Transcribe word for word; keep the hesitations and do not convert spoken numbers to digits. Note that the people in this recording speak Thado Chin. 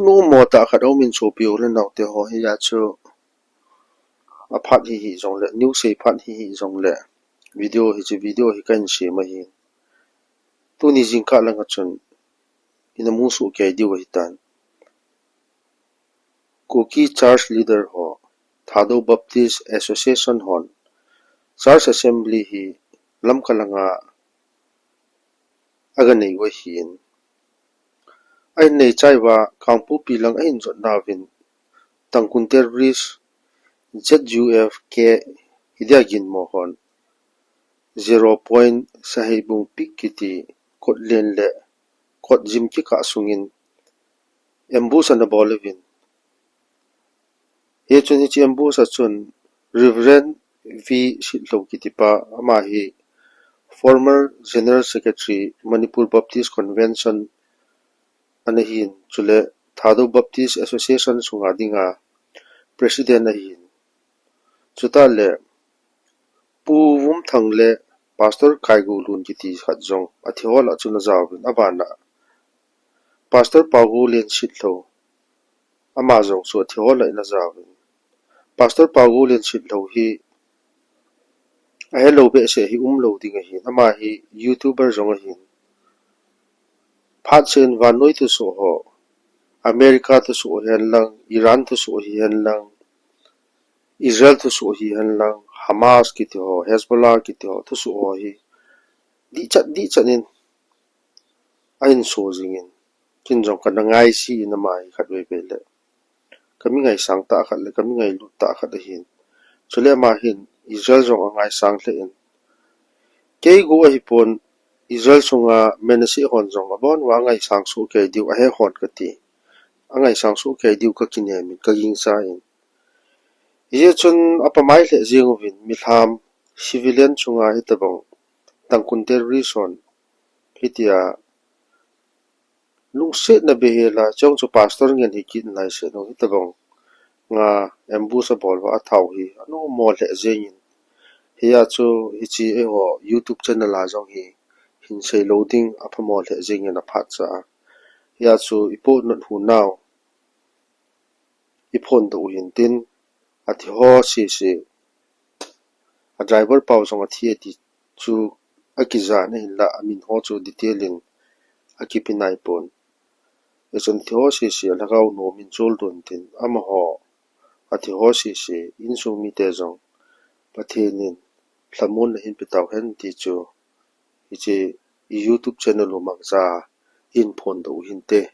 Numo tah khat aumin sopi u le naote ho, hia chu aphat hi hijongle, news hi phat hi hijongle, video hi chu video hi kahin sem ahi. Tuni jingkah langa chun ina musoh kei diu ahitan. Kuki Church Leader ho, Thadou Baptist Association hon Church Assembly hi Lamka langa aganei u ahin. Ahin neichai uva Kangpokpi lang ahin jot nauvin, Tangkhul terrorist Z U F K hidia ginmo hon zero point Saheibung Peak kiti kotlen le kotjim kikah sungin ambush ana bol uvin. Hichun hiche ambush a chun Reverend V Sitlhou kitipa, ama hi former General Secretary Manipur Baptist Convention ana hin, chule Thadou Baptist Association sunga dinga President ahin. Chutah le Pu Vumthang le Pastor Kaigolun kiti khat jong athi ho lah chun ajaovin, abana Pastor Paogulen Sitlhou, ama jong chu athi ho lah in ajaovin. Pastor Paogulen Sitlhou hi ahelou behseh hi umlou ding ahin, ama hi YouTuber jong ahin. Phatseh in vannoi thusoh ho, America thusoh hihen lang, Iran thusoh hihen lang, Israel thusoh hihen lang, Hamas kiti ho, Hezbollah kiti ho thusoh ho hi dihchat dihchat in ahin so jingin, ken jong kana ngaisih in ama hi khatvei vei le kami ngaisang tah khat le kami ngailut tah khat ahin. Chule ama hin Israel jong angaisang lheh in, kei go ahipon, Israel sunga Manasseh hon jong abon uva angaisang soh kei diu ahe hon kati. Angaisang soh kei diu kakinem in, kagingcha in. Hijeh chun apamai lheh jeng uvin, milham civilian chunga hitabang Tangkhul terrorist hon hitia lungsetna behel a, chong chu pastor ngen hi kit nai se no, hitabang nga ambush abol uva athau hi anumo lheh jengin. Hia chu hiche eiho YouTube channel a jong hi hin seilou ding aphamo lheh jengin aphatcha a. Hia chu ipoh not hu nau iphondoh u hintin, athi ho sese, a driver pau jong athi ati chu akijan ahinla, amin ho chu detail in akipe naipon. Hichun athi ho sese alhagao nom in choldon tin, amaho athi ho sese insung mite jong Pathen in lhamonna hin pe tauhen ti chu hiche i YouTube channel u mangcha a hin phondoh u hinte.